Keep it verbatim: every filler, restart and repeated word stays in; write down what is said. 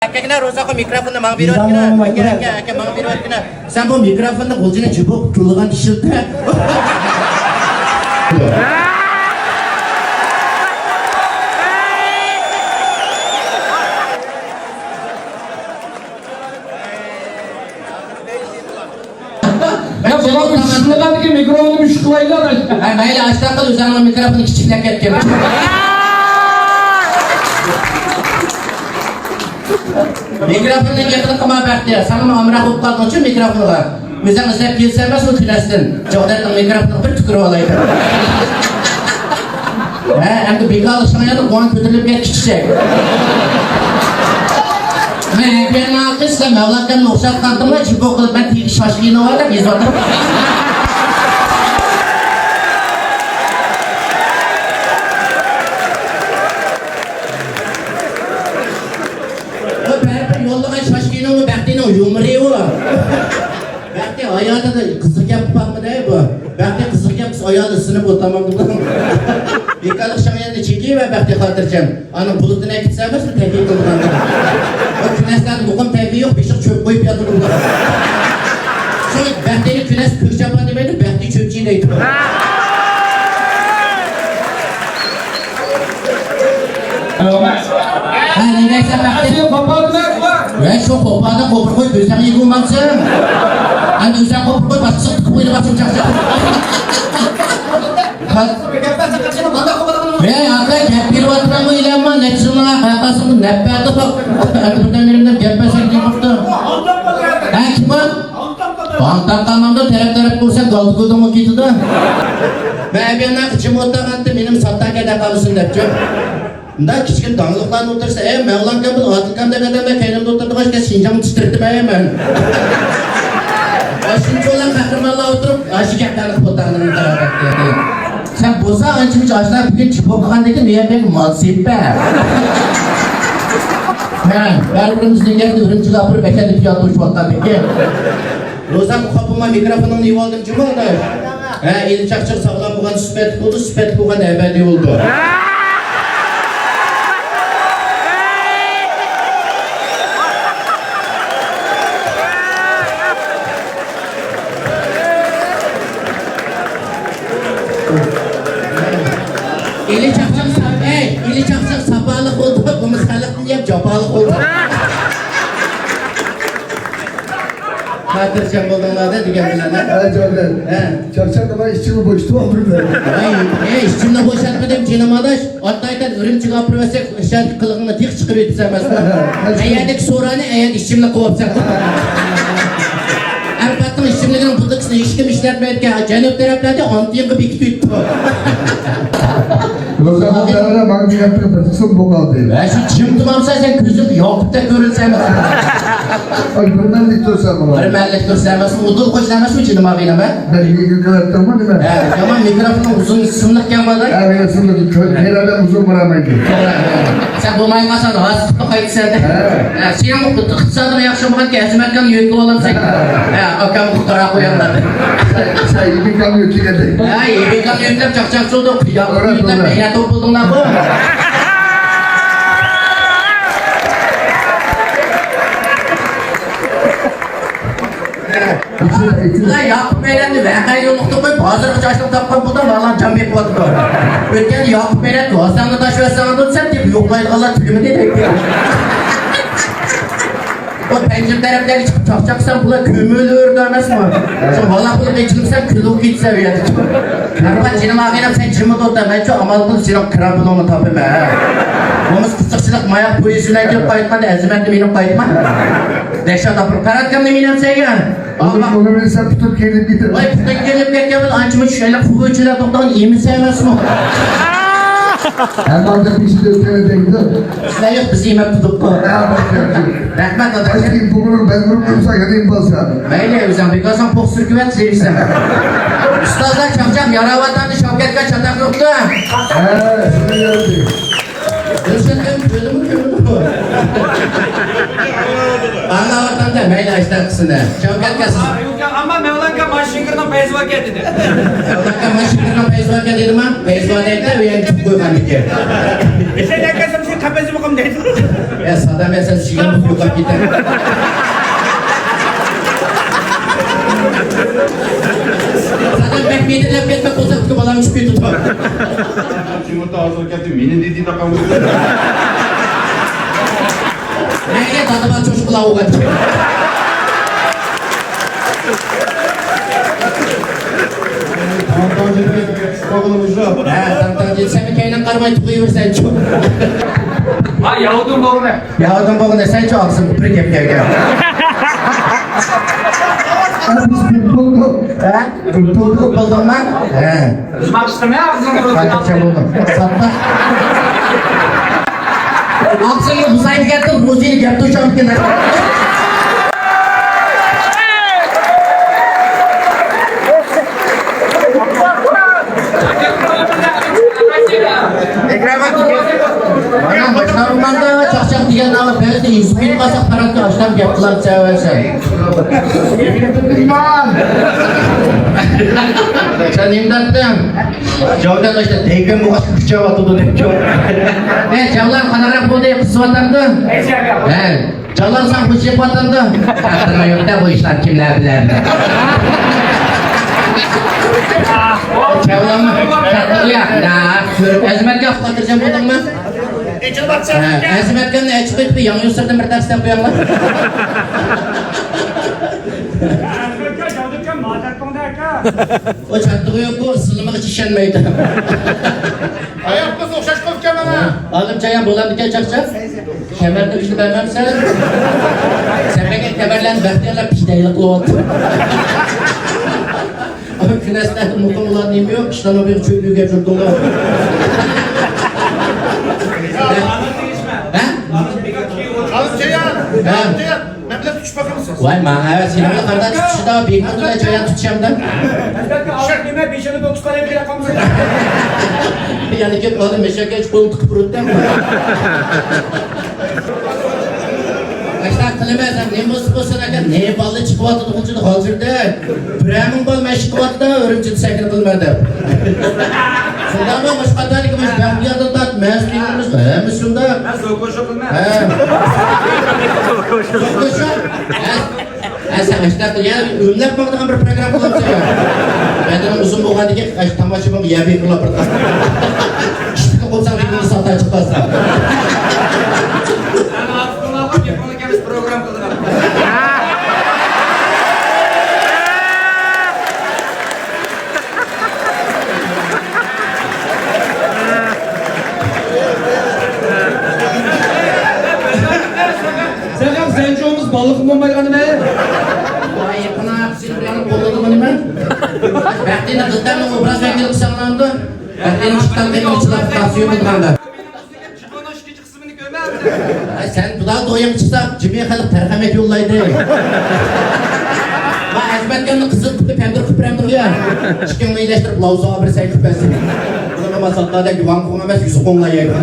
ئەكەگىنە روزاخا مىكروفوننى ماڭا بېرىۋەتكىنە. ئەكە، ئەكە، ئەكە، ماڭا بېرىۋەتكىنە. سەن بۇ مىكروفوننى غۇلجىنى جىبۇق تۇتۇلغان ئىشلىتە. يا، بۇلار ئۈچ قىلغاندىكىن مىكروفوننى ئۈچ قىلايلى، ئاداش. ھە، مەيلى، ئاشۇنداق قىل، ئۆزۈڭنىڭ مىكروفونى كىچىكلەپ كەتكەن. مىكروفوننى يېقىن قىلما، بەختىيار. ساڭىمۇ ئامراق بولۇپ قالدىڭچۇ مىكروفونغا. ئۆزۈڭ ئىزدەپ كېلىسەن ئەمەس، ئۇ كۈنەستىن. جوغدەتنىڭ مىكروفونىغا بىر تۈكۈرۈپ ئالايدۇ. ھە، ئەمدى بىكارلىق شاڭياندا قۇۋان كۆتۈرۈلۈپ كەتكۈچىچەك. مەن ھەپىياننىڭ ئاقىسى سىلەر مەۋلان ئاكامنى ئوخشاتقانتىڭلار، جىبۇ قىلىپ مەن تېگىش شاشكىنى بار دەپ يېزىۋاتىمەن. بۇ بەرىبىر يوللىغان شاشكىنىڭمۇ بەختىنىڭ يۇمۇرى ئۇ. بەختى ھاياتىدا قىزىق گەپ قىلىپ باقمىدى بۇ. بەختى قىزىق گەپ قىلسا ئايالى سىنىپ ئولتۇرمامدۇ بۇ. بىكارلىق شاڭياننى چېكىۋە بەختى خاتىرجەم. ئانا بۇلۇتنى ئەكىتسە ئەمەسمۇ تەبىئىي قىلىدىغان. بۇ كۈنەستەردە مۇقىم تەبىئىي يوق، بېشىغا چۆپ قويۇپ ياتىدۇ. شۇ بەختىنى كۈنەس كۆك چاپان دېمەيدۇ، بەختى چۆپچى دەيدۇ. ھە، نېمە دەيسەن بەختى؟ ۋە شۇ قوپادا قوپۇر قوي، ئۆزەڭ يېگۈ ماڭسەن. ئەمدى ئۆزەڭ قوپۇر قوي، باشقىسى قىلىپ قويىدۇ، باشقىسى چاقچاق. ۋەي، ئاكا، گەپ بېرىۋاتىمەنغۇ، ئېلەمما، نەچچە يىلنىڭ ھەققاسىڭدىن نەپ بەردى، ئەمدى بىردەم بېرىمدەپ گەپ بەرسەڭ نېمە قىپتۇ؟ ھە، كىم بۇ؟ ھاڭ تارتقان ماڭدۇ، تەرەپ-تەرەپ قىلسا گالدى-گۇدۇڭغا كېتىدۇ. مەن ئەبىيانناقى جىم ئولتۇرغانتىم، مېنىڭ ساتتا كەدە قالمىسۇن دەپچۇ. مۇنداق كىچىككىنە داڭلىقلارنى ئولتۇرسا، ئەي، مەۋلان كامىل، ئادىل كام دەپ ئادەملەر كەينىمدە ئولتۇرىدىغان ئىكەن، شىنجاڭنى تىترىتىمەن مەن. ئاشۇنچىۋالا قەھرىمانلار ئولتۇرۇپ، ئاشۇ گەپلەرنى قىلىپ ئولتۇرغىنىڭ قاراپ. سەن بولسا ئانچە-مۇنچە ئاشۇنداق بۈگۈن چىپ بولغاندىن كېيىن، مۇ يەردىكى مال سېپە. ھە، بەرىبىر بىزنىڭ گەپنى ئۈرۈمچىگە ئاپىرىپ، بەكەندە پىيادە ئۇرۇشۇۋاتقاندىكىن. روزا، قاپما، مىكروفونۇڭنى يېۋالدىم جۇمۇ ئاداش. ھە، ئىلى چاقچاق ساغلام بولغان سۈپەتلىك بولىدۇ، سۈپەتلىك بولغان ئەبەدىي بولىدۇ. ئىلى چاقچاق ساپ، ئەي، ئىلى چاقچاق ساپالىق بولدى، بۇمۇ خەلقنى يەپ جاپالىق بولدى. خاتىرجەم بولدۇڭلار-دە دېگەن بىلەن. ھە، جاۋابدار. ھە. چاقچاق دېمەي، ئىچىمنى بوشىتىۋالدىم دە. ھەي، ھەي، ئىچىمنى بوشاتمىدىم، جېنىم ئاداش. ئاتايتەن ئۈرۈمچىگە ئاپىرىۋەتسەك، ئىشەنچ قىلىقىڭنى تېخى چىقىرىۋېتىسەن ئەمەسمۇ؟ ھە، ھە. ئەيەردىكى سورانى، ئەيەردە ئىچىملىك قىلىۋاپسەن. ئەرباتنىڭ ئىچىملىكىنىڭ بۇتىكىسىنى ھېچكىم ئىشلەتمەيدىكەن، جەنۇب تەرەپلەردە ئانتىيىنغا بېكىتىۋېتىپتۇ. روزا، ماڭا دېگەنتىڭ بىر قىسىم بولغانتى. ھە، شۇ جىم تۇرامسەن سەن، كۆزۈڭ ياقۇپتەك كۆرۈنسە ئەمەس. ئاي، بىر مەنلىك تۇرسا بولار. بىر مەنلىك تۇرسا ئەمەسمۇ، ئۇدۇل قوشنا ئەمەسمۇ جېنىم ئاغىنەم، ھە؟ بەك يېگىل قىلىۋەتتىڭمۇ نېمە؟ ھە، يامان مىكروفوننىڭ ئۇزۇن سىملىق ئىكەن بۇ. ھە، مېنىڭ سىملىق، كۆپ يەرلەردە ئۇزۇن بارالمايدۇ. توغرا. سەن بولمايدىغان سان راست قايتىسەن. ھە. ھە، سېنىڭ ئىقتىسادىڭ ياخشى بولمىغانكەن، ئەزىمەتكەن يۆتكە ئالامسەن. ھە. ھە، ئاكام قۇتقارا قويامدىن. سەن يېگىل يۆتكىگەندەك. ھە، يېگىل يۆتكەپ چاقچاق سۇدۇق. توغرا، توغرا. مەينەت بولدۇڭلارغۇ. ئۇلار ياقۇپ مەينەتنى ۋەقەگە يولۇقتۇرۇپ قويۇپ، ھازىرغىچە ئاشلىق تاپقان پۇلدا ماللار جان بېقىۋاتىدۇ. ئۆتكەندە ياقۇپ مەينەت ھاساڭنى تاشلىۋەتسەڭ دېسەم، دەپ يوقلايدىغانلار تۈگىمىدى دەيتتى. ئۇ پەنجىم تەرەپلەرگە چىقىپ چاقچاقسام، بۇلار كۆمۈلۈۋېرىدۇ ئەمەسمۇ؟ شۇ مالاقنى قېچىلىسام، كۈلۈپ كېتىسەن ئۇ يەردە. ھەربات جېنىم ئاغىنەم، سەن جىمىدا ئولتۇر، مەن شۇ ئامال قىلىپ سېنىڭ كىرا پۇلۇڭنى تاپىمەن. بولمىسا قىزىقچىلىق ماياق پويىزى بىلەن كېلىپ قايتقاندا ئەزىمەتنى مېنىپ قايتما. دەھشەت ئاپىرىپ قاراتكاننى مېنىڭ سەنگە. ئۇنى، ئۇنى بىلسەم پۇتۇم كېلىپ كېتىدۇ. ۋاي، پۇتۇڭ كېلىپ كەتكەن بىلەن ئانچە-مۇنچە شۇ ئەيلەپ خۇۋۇچىلار توختىغان ئېمىسى ئەمەسمۇ؟ ھەممە ئادەم بېشىدا ئۆتكەن ئىدى. سىلەر يوق، بىز يېمەپتۇق. ھە، بەك ياخشى. رەھمەت، ئاداش. بۈگۈن بەلبۇرۇپ قويسا، يەنە يېمىپ ئالسا. مەيلى، ئۆزۈڭ بىكارساڭ پوق سۈركۈۋەت، سېرىسەن. ئۇستازلار، چاقچاق ياراۋاتامدۇ، شاۋكەتكە چاتاق يوقتۇ. ھە، سىزگە يارىدى. دىلشاتنىڭ كۆزىمۇ كۆرۈنىدۇ. ئاڭلاۋاتامدا، مەيلى، ئاشتاق قىلسىن. شاۋكەتكە سىز. ئەمما مەۋلانكا ماشىنكىرنىڭ پەيزى باركەن دېدى. مەۋلانكا ماشىنكىرنىڭ پەيزى باركەن دېدىما؟ پەيزى بار دەيدۇ، ئۇ يەنە تۇتۇپ قويغان ئىكەن. قەپەسكە بېقىم دەيدۇ. يا سادام، يا سەن سىيان بولۇپ يوقاپ كېتەر. سادام بەك مىدىرلاپ كەتمەك بولسا، پۈتۈن بالام چۈشۈپ كېتىدۇ. يۇمۇرتقا ھازىر كەتتى، مېنى دېدى تاقام. مەيلى، دادىما چوشقىلار ئوغۇت. ھە، تاڭ تاڭ دېسەم، كەينىڭ قارىماي تۇغۇيۇۋېرىسەنچۇ. ھا، ياۋدۇم بولدى. ياۋدۇم بولدى، سەنچۇ ئاغزىمغا بىر گەپ كەلگەن. ھە؟ بولدۇڭما؟ ھە. ئۆزۈم ئاغزىمنى ئاغزىمغا خاتىرجەم بولدۇم. ساتتا. ئاغزىمنى بۇزايدىكەن، روزىنى گەپ توشامكىن. مانا باشلانغاندا چاقچاق دېگەن نامى بەزىدە يۈز مىڭ قاساق تاراتقا ئاشتام گەپ قىلار سەۋەسەن. سەن نېمە دەتتىڭ؟ جاۋدان ئاشتا دەيگەن بۇغا كۈچەۋاتىدۇ دەپ جاۋاب. ئەي، جاۋلان قاناراق بولدى، قىزىۋاتامدۇ؟ ھە. جاۋلان ساڭا خوش يېپىۋاتامدۇ؟ خاتىرىڭ يوق-دە، بۇ ئىشلار كىملەر بىلەر؟ جاۋلانمۇ؟ خاتىرىڭ يوق. ئەزىمەتكە خاتىرجەم بولدۇڭمۇ؟ ئېچىلىۋاتسا ھە، ئەزىمەتكەننى ئەچىپ قېتىپ ياڭيۇ سىرتىن بىر تەرسلەپ قوياڭلار. ئەزىمەتكە جاۋدۇكەن مادەتتىڭدە ئاكا. ئۇ چاتتىغۇ يوققۇ، سىلىمىغىچە ئىشەنمەيدۇ. ئاياققا ئوخشاش قىلىپكەن مانا. ئالىم چايان بولامدىكەن چاقچاق؟ كەمەرنى ئۈچۈن بەرمەمسەن؟ سەن بەرگەن كەمەرلەرنى بەختىيارلار پىدائىيلىق قىلىۋاتىدۇ. كۈنەستە مۇقىملار نېمە يوق؟ ئىشلارنى بىر چۆرۈگە چۆرتۈڭلار. ھە؟ ئالىم چايان. ھە. ئالىم چايان. مەن بىلەن تۇتۇشۇپ باقامسىز؟ ۋاي، ماڭا ھەۋەس، سېنىڭ قانداق تۇتۇشىدا، بېكىنىڭ بىلەن چايان تۇتۇشامدا. ئەلۋەتتە، ئالىم نېمە، بېشىنى بىر تۇتقان ئەمگەك قالمىسۇن. يەنە كېلىپ قالدى، مەشەككە قول تىقىپ ئۇرۇپتۇ. ئاشۇنداق قىلىمەن، سەن نېمە بولسا بولسۇن ئاكا، نېمە بالىلار چىقىۋاتىدۇ، قىلچىدا ھازىردا. بىرەر مىڭ بالا مەشىق قىلىۋاتىدۇ، ئۈرۈمچىدە سەكرە قىلىمەن دەپ. شۇنداقمۇ مۇشۇ قاتاردىكى مۇشۇ بەختىياردىن تارتىپ مەسئۇللىرىمىز ھەممىسى شۇنداق. مەن زوكوشو قىلىمەن. ھە. زوكوشو؟ ھە. ھە، سەن ئاشۇنداق قىل، يا ئۆملەپ ماڭىدىغان بىر پروگرامما قىلىمسەن يا. بەدىنىڭ ئۇزۇن بولغاندىكىن ئاشۇ تاماشىبىنغا يەر بېقىرلاپ بىر قىشتىكى قوپساڭ بېكىنى ساتا چىقماستا. سەن ئارتۇقلارغا گېپىڭنى كەمسىز پروگرامما قىلىدىغان. سەن خەق سەنچۇمىز بالىلىقىم بولمايدىغان نېمە؟ ۋاي، قانا، سېنى بۇلارنىڭ قوللىدىغۇ نېمە؟ بەختىيار دىلدارنىڭ ئوبراز ۋەكىلى قىلساڭلامدۇ؟ بەختىيارنىڭ ئىشتان قېنىڭ ئىچىدە تاپسىيۇم قىلغاندا. ئاي، سەن بۇلار دويىڭغا چىقساق، جىمى خەلق تەرخەمەك يوللايدۇ. ما ئەزىمەتكەننى قىزىل قىپنى پەمدىر قىپ بېرەمدىغۇ يا؟ ئىككىڭنى ئىلەشتۈرۈپ، لاۋزاغا بىر سەي قىپ بەرسىڭ. بۇنىڭغا ماساتقادا يۇۋان قوڭ ئەمەس، يۈزى قوڭلار يەيدۇ.